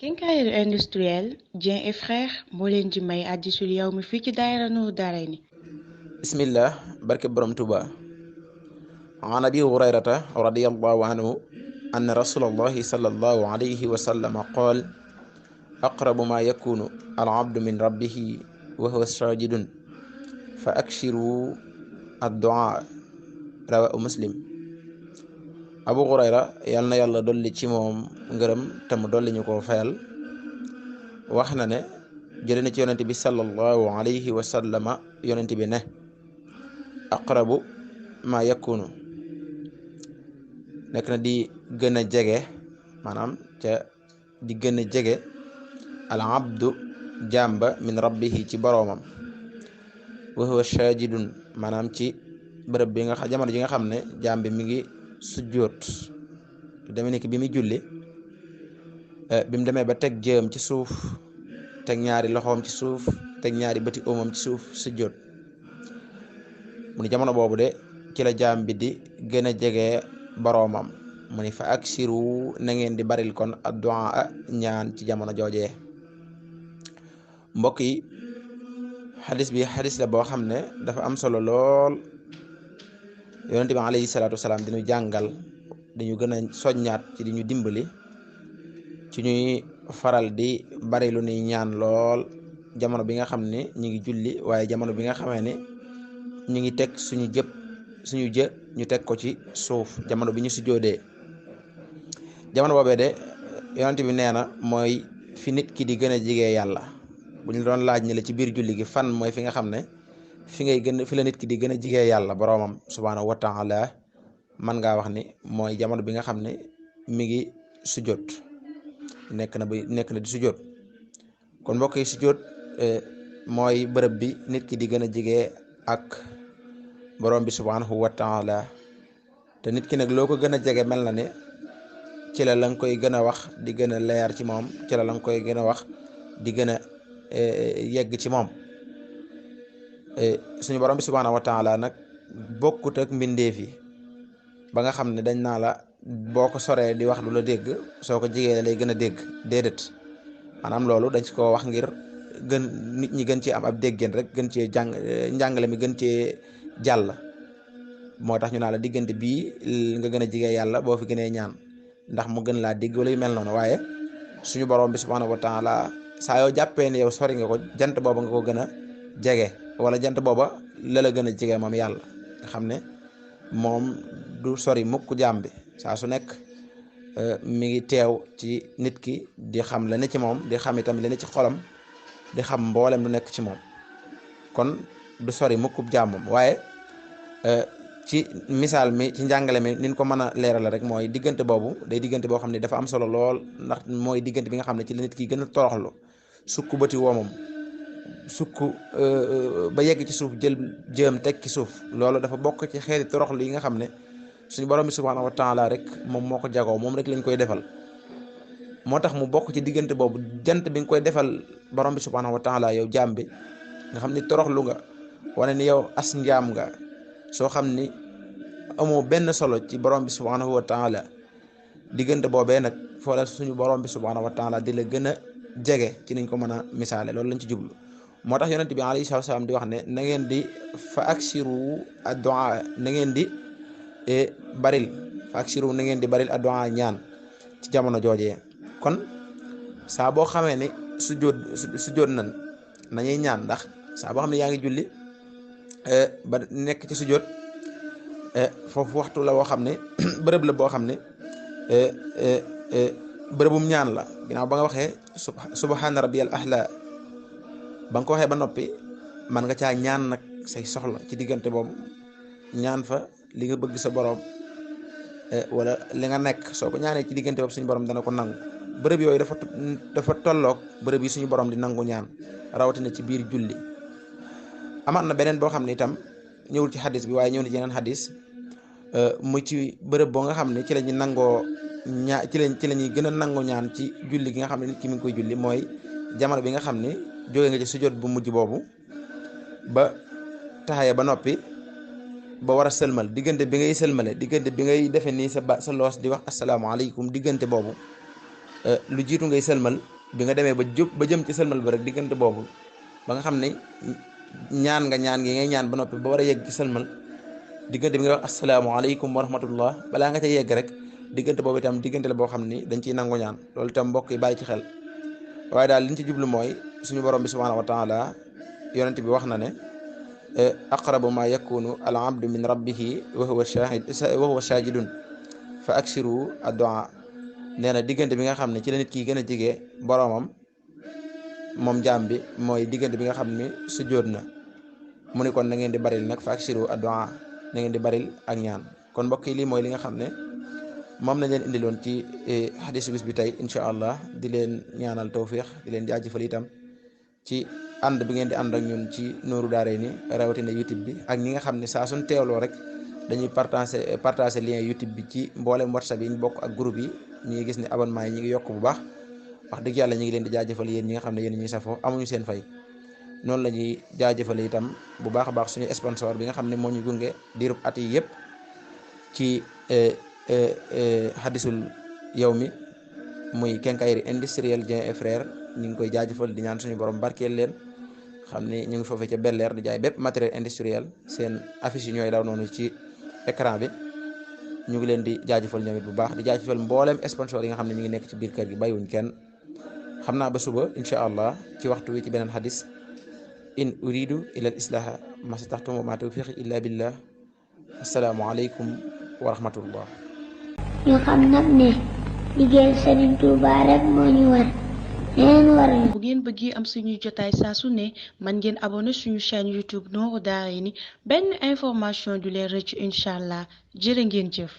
Quincaillerie industrielle Dieng et Frères moo leen di may Hadisul Yawmi fii ci daayira Nuuru Daarayni. bismillah barke borom tuba an abi hurayrata radiyallahu anhu anna rasulallahi sallallahu alayhi wa sallam qaal aqrabu ma yakunu al-abdu min rabbihi wa huwa sajidun fa akshiru ad-du'a rawahu muslim. abu hurayra yal na yàlla dolli ci moom ngërëm te mu dolli ñu ko fayal wax na ne jële na ci yonente bi sallallahu alayhi wa sallama yonente bi ne aqrabu ma yakunu nekk na di gën a jege maanaam ca di gën a jege al abdu jàmba min rabbihi ci boroomam wa huwa sajidun maanaam ci bërëb bi nga xam jamono ji nga xam ne jaam bi mi ngi sujjóot deme nekk bi muy julli bi mu demee ba teg jëm ci suuf teg ñaari loxoom ci suuf teg ñaari bëti óomam ci suuf sujjóot mu ni jamono boobu de ci la jaam bi di gën a jege boroomam mu ni fa aksiru na ngeen di baril kon addu'a ñaan ci jamono joojee. mbokk yi xadis bi xadis la boo xam ne dafa am solo lool. yonente bi alayhi salaatu wasalaam diñu jàngal dañu gën a soññaat ci di ñu dimbali ci ñuy faral di bari lu ñuy ñaan lool jamono bi nga xam ne ñu ngi julli waaye jamono bi nga xamee ne ñu ngi teg suñu jë ñu teg ko ci suuf jamono bi ñu sujjóodee jamono boobee de yonente bi nee na mooy fi nit ki di gën a jege yàlla. bu ñu doon laaj ne la ci biir julli gi fan mooy fi nga xam ne fi la nit ki di gën a jigee yàlla boroomam subhaanahu wa taala man ngaa wax ni mooy jamono bi nga xam ne mi ngi sujjóot nekk na di sujjóot. kon mbokk yi sujjóot mooy bërëb bi nit ki di gën a jigee ak boroom bi subhaanahu wa taala te nit ki nag loo ko gën a jege mel na ne ci la nga koy gën a wax di gën a leer ci moom ci la nga koy gën a wax di gën a yegg ci moom. suñu borom bi subhaanahu wa taala nag bokkut ak mbindeef yi ba nga xam ne dañ naa la boo ko soree di wax du la dégg soo ko jigee lay gën a dégg déedéet maanaam loolu dañ ci ko wax ngir gën nit ñi gën cee am ab déggeen rek gën cee njàngale mi gën cee jàll. moo tax ñu naa la diggante bii nga gën a jigee yàlla boo fi gënee ñaan ndax mu gën laa dégg wala yu mel noonu waaye suñu borom bi subhaanahu wa taala saa yoo jàppee ne yow sori nga ko jant booba nga ko gën a jege wala jant booba la gën a jege moom yàlla nga xam ne moom du sori mukk jaam bi saa su nekk mi ngi teew ci nit ki di xam la ne ci moom di xam itam la ne ci xolam di xam mboolem lu nekk ci moom kon du sori mukkub jaamam waaye ci misaal mi ci njàngale mi niñ ko mën a leeral rek mooy diggante boobu day diggante boo xam ne dafa am solo lool ndax mooy diggante bi nga xam ne ci la nit ki gën a toroxlu sukk bëti woomam sukk ba yegg ci suuf jël jëm teg ci suuf loolu dafa bokk ci xeeti toroxlu yi nga xam ne suñu borom bi subhaanahu wa taala rek moom moo ko jagoo moom rek lañ koy defal. moo tax mu bokk ci diggante boobu jant bi nga koy defal borom bi subhaanahu wa taala yow jaam bi nga xam ni toroxlu nga wane ni yow as njaam nga soo xam ni amoo benn solo ci borom bi subhaanahu wa taala diggante boobee nag foo la suñu borom bi subhaanahu wa taala di la gën a jege ci niñ ko mën a misaale loolu lañ ci jublu. moo tax yonent bi alayhi salaatu salaam di wax ne na ngeen di fa aksiru addu'a na ngeen di baril fa aksiru na ngeen di baril addu'a ñaan ci jamono joojee. kon saa boo xamee ne sujjóot nan nañuy ñaan ndax saa boo xam ne yaa ngi julli ba nekk ci sujjóot foofu waxtu la woo xam ne bërëb la boo xam ne bërëbum ñaan la ginnaaw ba nga waxee subhaana rabbiyal ahla ba nga ko waxee ba noppi man nga caa ñaan nag say soxla ci diggante boobu ñaan fa li nga bëgg sa borom wala li nga nekk soo ko ñaanee ci diggante boobu suñu borom dana ko nangu. bërëb yooyu dafa tolloog bërëb yi suñu borom di nangu ñaan rawatina ci biir julli. amaat na beneen boo xam ne itam ñëwul ci xadis bi waaye ñëw na ci yeneen xadis mu ci bërëb boo nga xam ne ci la ñuy nangoo ci la ñuy gën a nangu ñaan ci julli gi nga xam ne nit ki mi ngi koy julli mooy jamono bi nga xam ne jóge nga ci sujjóot bu mujj boobu ba taxaye ba noppi ba war a sëlmal diggante bi ngay sëlmale diggante bi ngay defee nii sa loos di wax asalaamaaleykum diggante boobu lu jiitu ngay sëlmal bi nga demee ba jëm ci sëlmal ba rek diggante boobu ba nga xam ne ñaan gi ngay ñaan ba noppi ba war a yegg ci sëlmal diggante bi nga wax asalaamaaleykum wa rahmatullah balaa nga ca yegg rek diggante boobu itam diggante la boo xam ni dañ ciy nangu ñaan loolu itam mbokk yi bàyyi ci xel waaye daal liñ ci jublu mooy suñu borom bi subhanahu wa taala yonent bi wax na ne aqrabu ma yakunu al abdu min rabbihi wa huwa shahidun fa aksiru addu'a nee na diggante bi nga xam ne ci la nit ki gën a jege boromam moom jaam bi mooy diggante bi nga xam ne sujjóot na mu ni kon na ngeen di baril nag fa aksiru addu'a na ngeen di baril ak ñaan kon mbokk yi lii mooy li nga xam ne moom lañ leen indiloon ci xadisu bis bi tey incha allah di leen ñaanal tawfiix di leen jaajëfal itam ci ànd bi ngeen di ànd ak ñun ci Nourou Darayni rawatina YouTube bi ak ñi nga xam ne saa suñ teewloo rek dañuy partager lien YouTube bi ci mboolem WhatsApp yi ñu bokk ak groupe yi ñu ngi gis ne abonnement yi ñu ngi yokk bu baax wax dëgg yàlla ñu ngi leen di jaajëfal yéen ñi nga xam ne yéen ñuy safoo amuñu seen fay noonu la ñuy jaajëfal itam bu baax a baax suñu sponsor bi nga xam ne moo ñu gunge diirub at yi yëpp ci hadisul yawmi muy quincaillerie industrielle Dieng et Frères ñu ngi koy jaajëfal di ñaan suñu borom barkeel leen xam ne ñu ngi foofee ca Bel-Air di jaay bépp matériel industriel seen affiche yi ñooy daw noonu ci écran bi ñu ngi leen di jaajëfal ñoom it bu baax di jaajëfal mboolem sponsor yi nga xam ne ñu ngi nekk ci biir kër gi bàyyiwuñ kenn xam naa ba suba incha allah ci waxtu wi ci beneen hadis in uridu ila al islaha ma stataxtum wa ma tawfiqi illa billah assalaamu aleykum wa rahmatullah ñu xam nag ne liggéeyal Sëriñ Tuubaa rek moo ñu war leen war bu ngeen bëggee am suñuy jotaay saa su ne man ngeen abonné suñu chaîne YouTube Nourou Darayni benn information du leen rëcc incha allah jërë ngeen jëf